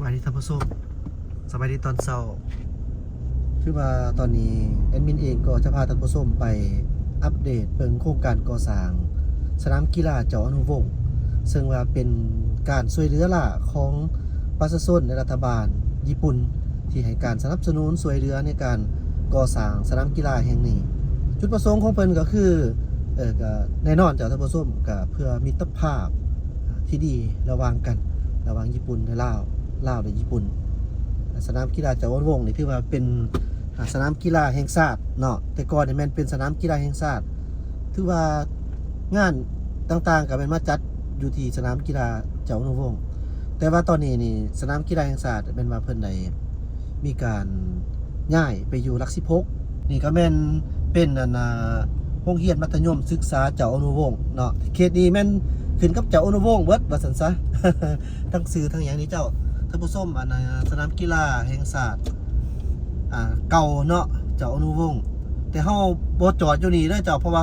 ສະບາຍດີທ່ານຜູ້ຊົມ, ສະບາຍດີຕອນເຊົ້າ. ຄືວ່າຕອນນີ້ແອດມິນເອງກໍຈະພາທ່ານຜູ້ຊົມໄປອັບເດດເບິ່ງໂຄງການກໍ່ສ້າງສະໜາມກິລາເຈົ້າອະນຸວົງ ເຊິ່ງວ່າເປັນການຊ່ວຍເຫຼືອຫຼ້າຂອງປະຊາຊົນ ແລະ ລັດຖະບານຍີ່ປຸ່ນ ທີ່ໃຫ້ການສະໜັບສະໜູນຊ່ວຍເຫຼືອໃນການກໍ່ສ້າງສະໜາມກິລາແຫ່ງນີ້. ຈຸດປະສົງຂອງເພິ່ນກໍຄື ເອີ ກໍແນ່ນອນເຈົ້າທ່ານຜູ້ຊົມ ກໍເພື່ອມິດຕະພາບທີ່ດີລະຫວ່າງກັນ ລະຫວ່າງຍີ່ປຸ່ນ ແລະ ລາວ, ລາວ ແລະ ຍີ່ປຸ່ນ. ສະໜາມກິລາເຈົ້າອະນຸວົງນີ້ຖືວ່າເປັນ ອາ ສະໜາມກິລາແຫ່ງຊາດເນາະ, ແຕ່ກ່ອນນີ້ແມ່ນເປັນສະໜາມກິລາແຫ່ງຊາດ. ຖືວ່າງານຕ່າງໆກໍແມ່ນມາຈັດຢູ່ທີ່ສະໜາມກິລາເຈົ້າອະນຸວົງ, ແຕ່ວ່າຕອນນີ້ນີ້ສະໜາມກິລາແຫ່ງຊາດແມ່ນວ່າເພິ່ນໄດ້ມີການຍ້າຍໄປຢູ່ຫຼັກສິບຫົກ. ນີ້ກໍແມ່ນເປັນ ອັນ ອາ ໂຮງຮຽນມັດທະຍົມສຶກສາເຈົ້າອະນຸວົງເນາະ, ເຂດນີ້ແມ່ນຂຶ້ນກັບເຈົ້າອະນຸວົງເບິດວ່າຊັ້ນຊະ. ທັງຊື່ທັງຫຍັງນີ້ເຈົ້າ, ທ່ານຜູ້ຊົມ, ອັນ ສະໜາມກິລາແຫ່ງຊາດ ອ່າ ເກົ່າເນາະ ເຈົ້າອະນຸວົງ. ແຕ່ເຮົາບໍ່ຈອດຢູ່ນີ້ເດີເຈົ້າ, ເພາະວ່າ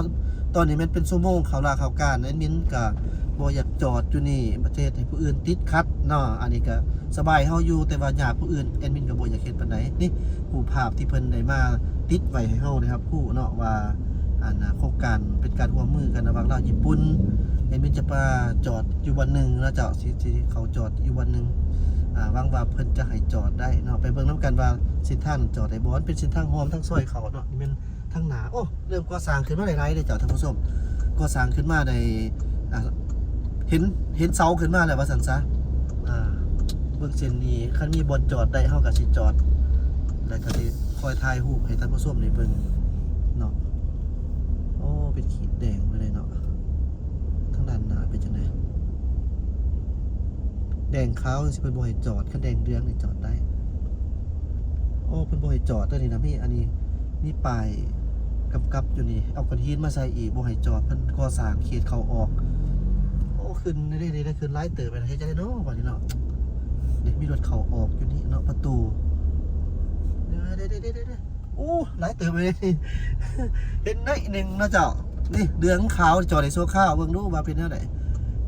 ຕອນນີ້ແມ່ນເປັນຊົ່ວໂມງເຂົ້າລາເຂົ້າການ, ແອດມິນກະບໍ່ຢາກຈອດຢູ່ນີ້ ປະເທດໃຫ້ຜູ້ອື່ນຕິດຂັດເນາະ. ອັນນີ້ກະສະບາຍເຮົາຢູ່, ແຕ່ວ່າຍາດຜູ້ອື່ນ ແອດມິນກະບໍ່ຢາກເຮັດປານໃດ. ນີ້ຮູບພາບທີ່ເພິ່ນໄດ້ມາຕິດໄວ້ໃຫ້ເຮົາໄດ້ຮັບຮູ້ເນາະ ວ່າ ອັນ ໂຄງການເປັນການຮ່ວມມືກັນລະຫວ່າງລາວຍີ່ປຸ່ນ. ແອດມິນຈະມາຈອດຢູ່ບ່ອນໜຶ່ງເນາະເຈົ້າ, ຊິ ຊິເຂົ້າຈອດຢູ່ບ່ອນໜຶ່ງ. ອາ ຫວັງວ່າເພິ່ນຈະໃຫ້ຈອດໄດ້ເນາະ, ໄປເບິ່ງນຳກັນວ່າເສັ້ນທາງຈອດໄດ້ບໍ່. ມັນເປັນເສັ້ນທາງຮ່ວມທາງຊອຍເຂົ້າເນາະ, ນີ້ແມ່ນທາງໜ້າ. ໂອ້ ເລີ່ມກໍ່ສ້າງຂຶ້ນມາຫຼາຍໆເລີຍເຈົ້າທ່ານຜູ້ຊົມ, ກໍ່ສ້າງຂຶ້ນມາໄດ້ ອາ ເຫັນ ເຫັນເສົາຂຶ້ນມາແລ້ວວ່າຊັ້ນຊະ. ອາ ເບິ່ງເສັ້ນນີ້ ຄັນມີບ່ອນຈອດໄດ້ ເຮົາກໍຊິຈອດ ແລ້ວກໍຊິຄອຍຖ່າຍຮູບໃຫ້ທ່ານຜູ້ຊົມໄດ້ເບິ່ງເນາະ. ໂອ້ ເປັນຂີດແດງໄປເລີຍເນາະ. ທາງດ້ານໜ້າເປັນຈັ່ງໃດ? ແດງຂາວຈັ່ງຊີ້ເພິ່ນບໍ່ໃຫ້ຈອດ, ຄັນແດງເຫຼືອງນີ້ຈອດໄດ້. ໂອ້ ເພິ່ນບໍ່ໃຫ້ຈອດເດີນີ້ນະ, ມີ ອັນນີ້ ມີປ້າຍກຳກັບຢູ່ນີ້, ເອົາກ້ອນຫີນມາໃສ່ອີກ ບໍ່ໃຫ້ຈອດ, ເພິ່ນກໍ່ສ້າງເຂດເຂົ້າອອກ. ໂອ້ ຂຶ້ນເດ້ ເດ້ ຂຶ້ນຫຼາຍເຕີບແລ້ວ, ເຮັດຈັ່ງໃດເນາະບາດນີ້ເນາະ. ເດ້ ມີລົດເຂົ້າອອກຢູ່ນີ້ເນາະ, ປະຕູ. ເດ້ ເດ້ ໂອ້ ຫຼາຍເຕີບເລີຍ. ເຫັນໜ້ອຍໜຶ່ງເນາະເຈົ້າ. ນີ້ເຫຼືອງຂາວ ຈອດໄດ້ຊົ່ວຄາວ, ເບິ່ງດູວ່າເປັນແນວໃດ.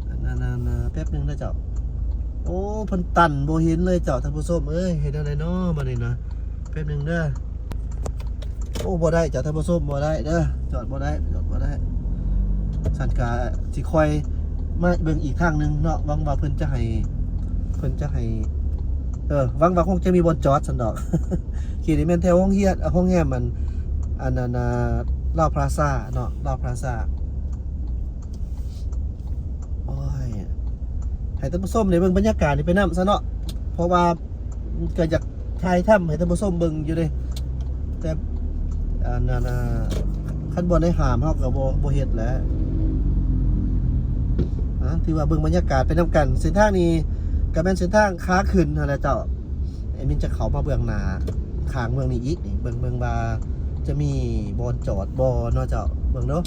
ອັນນັ້ນ ອັນນັ້ນ ແປັບໜຶ່ງເດີເຈົ້າ. ໂອ້ ເພິ່ນຕັນ ບໍ່ເຫັນເລີຍເຈົ້າທ່ານຜູ້ຊົມເອີຍ. ເຮັດແນວໃດເນາະບາດນີ້ນະ? ແປັບໜຶ່ງເດີ. ໂອ້ ບໍ່ໄດ້ເຈົ້າທ່ານຜູ້ຊົມ, ບໍ່ໄດ້ເດີ, ຈອດບໍ່ໄດ້ ຈອດບໍ່ໄດ້. ຊັ້ນກະຊິຄ່ອຍມາເບິ່ງອີກທາງໜຶ່ງເນາະ, ຫວັງວ່າເພິ່ນຈະໃຫ້ ເພິ່ນຈະໃຫ້ ເອີ ຫວັງວ່າຄົງຈະມີບ່ອນຈອດຊັ້ນດອກ. ເຂດນີ້ແມ່ນແຖວໂຮງຮຽນ ໂຮງແຮມ ອັນ ອັນນັ້ນ ອ່າ ລາວພລາຊາເນາະ, ລາວພລາຊາ. ໂອ້ຍ ໃຫ້ທ່ານຜູ້ຊົມໄດ້ເບິ່ງບັນຍາກາດນີ້ໄປນຳຊະເນາະ, ເພາະວ່າ ກໍຢາກຖ່າຍທຳໃຫ້ທ່ານຜູ້ຊົມເບິ່ງຢູ່ເດ້, ແຕ່ ອັນນັ້ນ ຄັນບໍ່ໄດ້ຫ້າມເຮົາກໍບໍ່ ບໍ່ເຮັດແຫຼະ. ອາ ຖືວ່າເບິ່ງບັນຍາກາດໄປນຳກັນ. ເສັ້ນທາງນີ້ກໍແມ່ນເສັ້ນທາງຂາຂຶ້ນຫັ້ນແຫຼະເຈົ້າ. ແອດມິນຈະເຂົ້າມາເບື້ອງໜ້າ ຂ້າງເບື້ອງນີ້ອີກນີ້ ເບິ່ງ ເບິ່ງວ່າຈະມີບ່ອນຈອດບໍ່ເນາະເຈົ້າ. ເບິ່ງເດີ້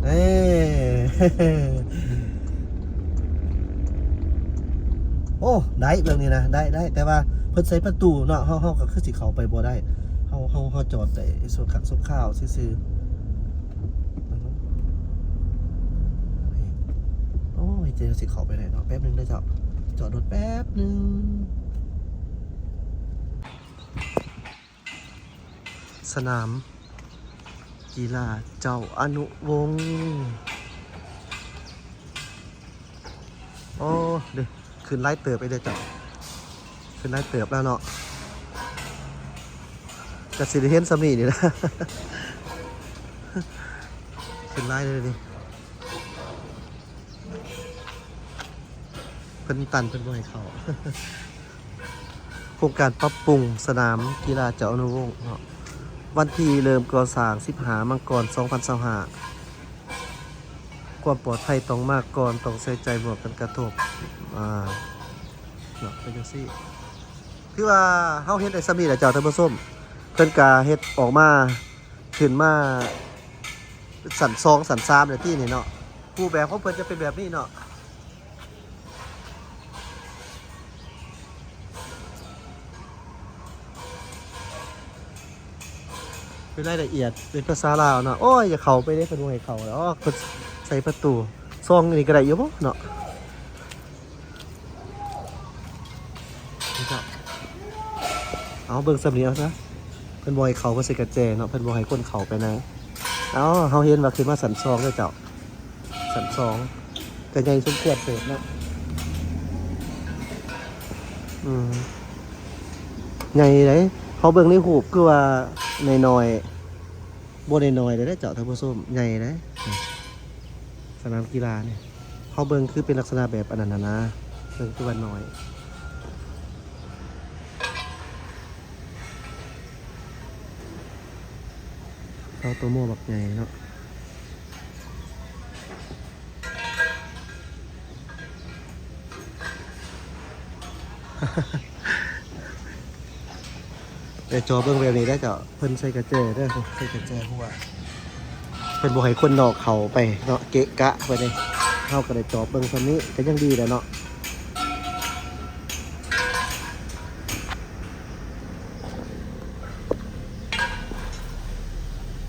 ເອີ ໂອ້ ໄດ້ເບື້ອງນີ້ນະ ໄດ້ ໄດ້ ແຕ່ວ່າເພິ່ນໃສ່ປະຕູເນາະ, ເຮົາ ເຮົາກໍຄືຊິເຂົ້າໄປບໍ່ໄດ້. ເຮົາ ເຮົາ ເຮົາຈອດໄດ້ຊົ່ວຄັ້ງຊົ່ວຄາວຊື່ໆ. ໂອ້ຍ ເຈົ້າຊິເຂົ້າໄປໄດ້ເນາະ. ແປັບໜຶ່ງເດີເຈົ້າ, ຈອດລົດແປັບໜຶ່ງ. ສະໜາມກິລາເຈົ້າອະນຸວົງ. ໂອ້ ເດ້ ຂຶ້ນຫຼາຍເຕີບໄປເດີເຈົ້າ, ຂຶ້ນຫຼາຍເຕີບແລ້ວເນາະ. ກະຊິໄດ້ເຫັນສ່ຳນີ້ນີ້ລະ, ຂຶ້ນຫຼາຍເລີຍນີ້. ເພິ່ນຕັນ ເພິ່ນບໍ່ໃຫ້ເຂົ້າ. ໂຄງການປັບປຸງສະໜາມກິລາເຈົ້າອະນຸວົງເນາະ, ວັນທີເລີ່ມກໍ່ສ້າງ ສິບຫ້າ ມັງກອນ ສອງພັນຊາວຫ້າ. ຄວາມປອດໄພຕ້ອງມາກ່ອນ, ຕ້ອງໃສ່ໃຈບວກກັນກະທົບ ອາ ເນາະ ເປັນຈັ່ງຊີ້. ຄືວ່າເຮົາເຮັດໄດ້ສ່ຳນີ້ແຫຼະເຈົ້າທ່ານຜູ້ຊົມ, ເພິ່ນກະເຮັດອອກມາ ຂຶ້ນມາຊັ້ນສອງ ຊັ້ນສາມແລ້ວຕິນີ້ເນາະ. ຮູບແບບຂອງເພິ່ນຈະເປັນແບບນີ້ເນາະ, ເປັນລາຍລະອຽດເປັນພາສາລາວເນາະ. ໂອ້ຍ ຢ່າເຂົ້າໄປເດ້, ເພິ່ນບໍ່ໃຫ້ເຂົ້າ. ອໍ ເພິ່ນໃສ່ປະຕູຊ່ອງນີ້ກໍໄດ້ຢູ່ບໍ່ເນາະ? ໂອ້ ເອົາ ເບິ່ງສ່ຳນີ້ເອົາຊະ ເພິ່ນບໍ່ໃຫ້ເຂົ້າ ເພິ່ນໃສ່ກະແຈເນາະ ເພິ່ນບໍ່ໃຫ້ຄົນເຂົ້າໄປໃນ. ເອົາ ເຮົາເຫັນວ່າຂຶ້ນມາຊັ້ນສອງເດີເຈົ້າ ຊັ້ນສອງ ກະໃຫຍ່ສົມຄວນເຕີບເນາະ. ອືມ ໃຫຍ່ເດ້ ເຮົາເບິ່ງໃນຮູບຄືວ່ານ້ອຍໆ ບໍ່ນ້ອຍໆເດ້ເຈົ້າ ທ່ານຜູ້ຊົມ ໃຫຍ່ເດ້ ສະໜາມກິລານີ້ ເຮົາເບິ່ງຄືເປັນລັກສະນະແບບອັນນັ້ນນະ ເບິ່ງຄືວ່ານ້ອຍ. ເອົາໂຕໂມບັກໃຫຍ່ເນາະ ແຕ່ຈອບເບິ່ງແບບນີ້ໄດ້ເຈົ້າ ເພິ່ນໃສ່ກະແຈເດີ ໃສ່ກະແຈຫົວ ເພິ່ນບໍ່ໃຫ້ຄົນນອກເຂົ້າໄປເນາະ ເກະກະໄປເດ້. ເຮົາກະໄດ້ຈອບເບິ່ງສ່ຳນີ້ກະຍັງດີແຫຼະເນາະ.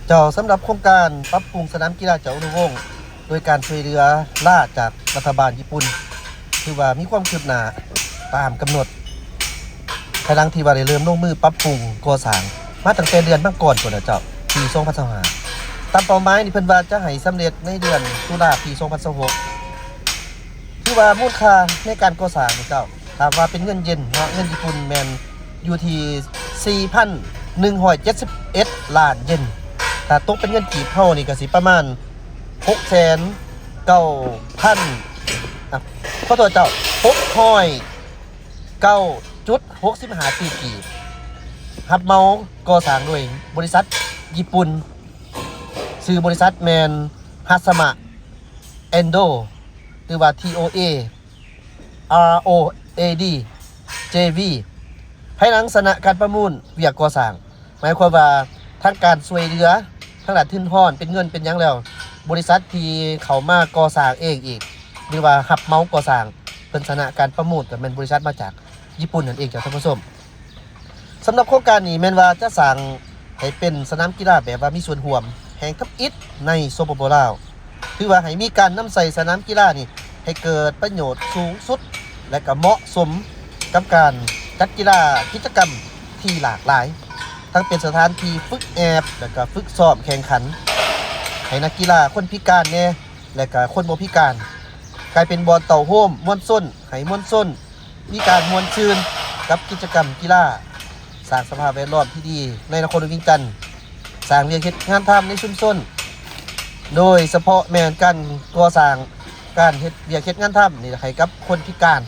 ເຈົ້າ ສຳລັບໂຄງການປັບປຸງສະໜາມກິລາເຈົ້າອະນຸວົງ ໂດຍການຊ່ວຍເຫຼືອລ້າຈາກລັດຖະບານຍີ່ປຸ່ນ ຖືວ່າມີຄວາມຄືບໜ້າຕາມກຳນົດ ພາຍຫຼັງທີ່ວ່າໄດ້ເລີ່ມລົງມືປັບປຸງກໍ່ສ້າງມາຕັ້ງແຕ່ເດືອນມັງກອນພຸ້ນນະເຈົ້າ ປີສອງພັນຊາວຫ້າ ຕາມເປົ້າໝາຍນີ້ເພິ່ນວ່າຈະໃຫ້ສຳເລັດໃນເດືອນຕຸລາປີສອງພັນຊາວຫົກ. ຖືວ່າມູນຄ່າໃນການກໍ່ສ້າງນີ້ເຈົ້າ ຖ້າວ່າເປັນເງິນເຢັນເນາະ ເງິນຍີ່ປຸ່ນແມ່ນຢູ່ທີ່ສີ່ພັນໜຶ່ງຮ້ອຍເຈັດສິບເອັດລ້ານເຢັນ ຖ້າຕົກເປັນເງິນກີບເຮົານີ້ກະຊິປະມານຫົກແສນເກົ້າພັນ ອາ ຂໍໂທດເຈົ້າ ຫົກຮ້ອຍເກົ້າຈຸດຫົກສິບຫ້າຕື້ກີບ ຮັບເໝົາກໍ່ສ້າງໂດຍບໍລິສັດຍີ່ປຸ່ນ ຊື່ບໍລິສັດແມ່ນ ຮັດສະມະ ເອັນໂດ ຫຼືວ່າ ທີ ໂອ ເອ ອາ ໂອ ເອ ດີ ເຈ ວີ ພາຍຫຼັງຊະນະການປະມູນວຽກກໍ່ສ້າງ ໝາຍຄວາມວ່າທາງການຊ່ວຍເຫຼືອທາງດ້ານທຶນຮອນ ເປັນເງິນເປັນຫຍັງແລ້ວ ບໍລິສັດທີ່ເຂົ້າມາກໍ່ສ້າງເອງອີກ ຫຼືວ່າຮັບເໝົາກໍ່ສ້າງ ເພິ່ນຊະນະການປະມູນ ກະແມ່ນບໍລິສັດມາຈາກຍີ່ປຸ່ນນັ້ນເອງເຈົ້າທ່ານຜູ້ຊົມ. ສຳລັບໂຄງການນີ້ແມ່ນວ່າຈະສ້າງໃຫ້ເປັນສະໜາມກິລາແບບວ່າມີສ່ວນຮ່ວມແຫ່ງທຳອິດໃນ ສປປ ລາວ ຖືວ່າໃຫ້ມີການນຳໃຊ້ສະໜາມກິລານີ້ໃຫ້ເກີດປະໂຫຍດສູງສຸດ ແລະກະເໝາະສົມກັບການຈັດກິລາກິດຈະກຳທີ່ຫຼາກຫຼາຍ ທັງເປັນສະຖານທີ່ຝຶກແອບ ແລະກະຝຶກຊ້ອມແຂ່ງຂັນ ໃຫ້ນັກກິລາຄົນພິການແດ່ ແລະກະຄົນບໍ່ພິການ ກາຍເປັນບ່ອນເຕົ້າໂຮມມວນຊົນ ໃຫ້ມວນຊົນ ມີການມ່ວນຊື່ນກັບກິດຈະກຳກິລາ, ສ້າງສະພາບແວດລ້ອມທີ່ດີໃນນະຄອນຫຼວງວຽງຈັນ, ສ້າງວຽກເຮັດງານທຳໃນຊຸມຊົນ, ໂດຍສະເພາະແມ່ນການກໍ່ສ້າງ, ການເຮັດວຽກເຮັດງານທຳນີ້ໃຫ້ກັບຄົນພິການ,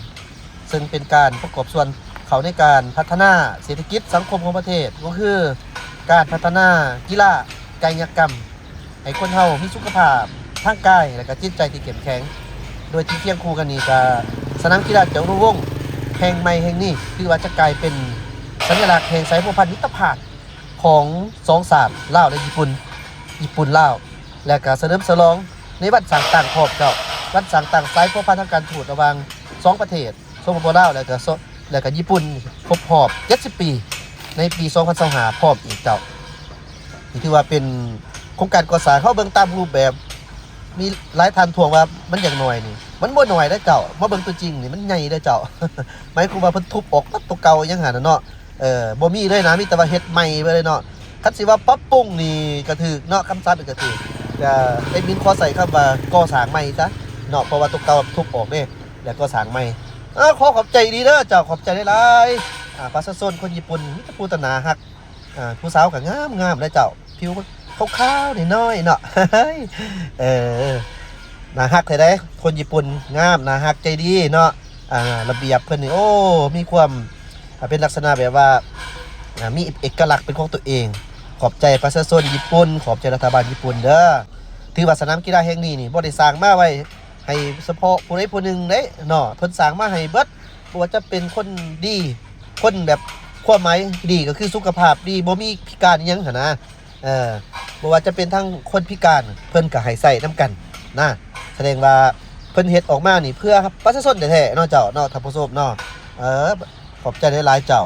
ເຊິ່ງເປັນການປະກອບສ່ວນເຂົ້າໃນການພັດທະນາເສດຖະກິດສັງຄົມຂອງປະເທດ, ກໍຄືການພັດທະນາກິລາກາຍະກຳ ໃຫ້ຄົນເຮົາມີສຸຂະພາບທາງກາຍ ແລະກະຈິດໃຈທີ່ເຂັ້ມແຂງ. ໂດຍທີ່ຄຽງຄູ່ກັນນີ້ກະ ສະໜາມກິລາເຈົ້າອະນຸວົງແຫ່ງໃໝ່ແຫ່ງນີ້ ຖືວ່າຈະກາຍເປັນສັນຍະລັກແຫ່ງສາຍພົວພັນມິດຕະພາບຂອງສອງຊາດ ລາວ ແລະຍີ່ປຸ່ນ, ຍີ່ປຸ່ນລາວ ແລະກະສະເຫຼີມສະຫຼອງໃນວັນສ້າງຕັ້ງພ້ອມເຈົ້າ, ວັນສ້າງຕັ້ງສາຍພົວພັນທາງການທູດລະຫວ່າງສອງປະເທດ ສປປ ລາວ ແລະກະ ແລະກະຍີ່ປຸ່ນ ຄົບຮອບເຈັດສິບປີໃນປີສອງພັນຊາວຫ້າພ້ອມອີກເຈົ້າ. ນີ້ຖືວ່າເປັນໂຄງການກໍ່ສ້າງ, ເຮົາເບິ່ງຕາມຮູບແບບ ມີຫຼາຍທ່ານທ້ວງວ່າມັນຍັງໜ້ອຍນີ້, ມັນບໍ່ໜ້ອຍເດ້ເຈົ້າ, ມາເບິ່ງຕົວຈິງນີ້ມັນໃຫຍ່ເດ້ເຈົ້າ. ໝາຍຄວາມວ່າເພິ່ນທຸບອອກໝົດຕົວເກົ່າຫຍັງຫັ້ນນະເນາະ, ເອີ ບໍ່ມີເລີຍນະ, ມີແຕ່ວ່າເຮັດໃໝ່ເບິດເລີຍເນາະ. ຄັນຊິວ່າປັບປຸງນີ້ກະຖືກເນາະ, ຄຳສັບນີ້ກະຖືກ, ແຕ່ແອດມິນຂໍໃຊ້ຄຳວ່າກໍ່ສ້າງໃໝ່ຊະເນາະ, ເພາະວ່າຕົວເກົ່າທຸບອອກເດ້ ແລ້ວກໍສ້າງໃໝ່. ເອີ ຂໍຂອບໃຈອີ່ຫຼີເດີເຈົ້າ, ຂອບໃຈຫຼາຍໆ. ອາ ປະຊາຊົນຄົນຍີ່ປຸ່ນມີແຕ່ຜູ້ຕາໜ້າຮັກ, ອາ ຜູ້ສາວກໍງາມໆເດ້ເຈົ້າ, ຜິວຂາວໆນ້ອຍໆເນາະ. ເອີ ໜ້າຮັກແທ້ໃດ໋, ຄົນຍີ່ປຸ່ນງາມ, ໜ້າຮັກ, ໃຈດີເນາະ. ອາ ລະບຽບເພິ່ນນີ້ ໂອ້ ມີຄວາມ ອາ ເປັນລັກສະນະແບບວ່າ ອາ ມີເອກະລັກເປັນຂອງຕົວເອງ. ຂອບໃຈປະຊາຊົນຍີ່ປຸ່ນ, ຂອບໃຈລັດຖະບານຍີ່ປຸ່ນເດີ. ຖືວ່າສະໜາມກິລາແຫ່ງນີ້ນີ້ ບໍ່ໄດ້ສ້າງມາໄວ້ ໃຫ້ສະເພາະຜູ້ໃດຜູ້ໜຶ່ງເດ້ເນາະ, ເພິ່ນສ້າງມາໃຫ້ເບິດ, ບໍ່ວ່າຈະເປັນຄົນດີ, ຄົນແບບ ຄວາມໝາຍດີກໍຄືສຸຂະພາບດີ, ບໍ່ມີພິການອີ່ຫຍັງຫັ້ນນະ. ເອີ ບໍ່ວ່າຈະເປັນທັງຄົນພິການ ເພິ່ນກໍໃຫ້ໃຊ້ນຳກັນນະ, ສະແດງວ່າເພິ່ນເຮັດອອກມານີ້ເພື່ອປະຊາຊົນແທ້ໆເນາະເຈົ້າເນາະ ທ່ານຜູ້ຊົມເນາະ. ເອີ ຂອບໃຈຫຼາຍໆເຈົ້າ.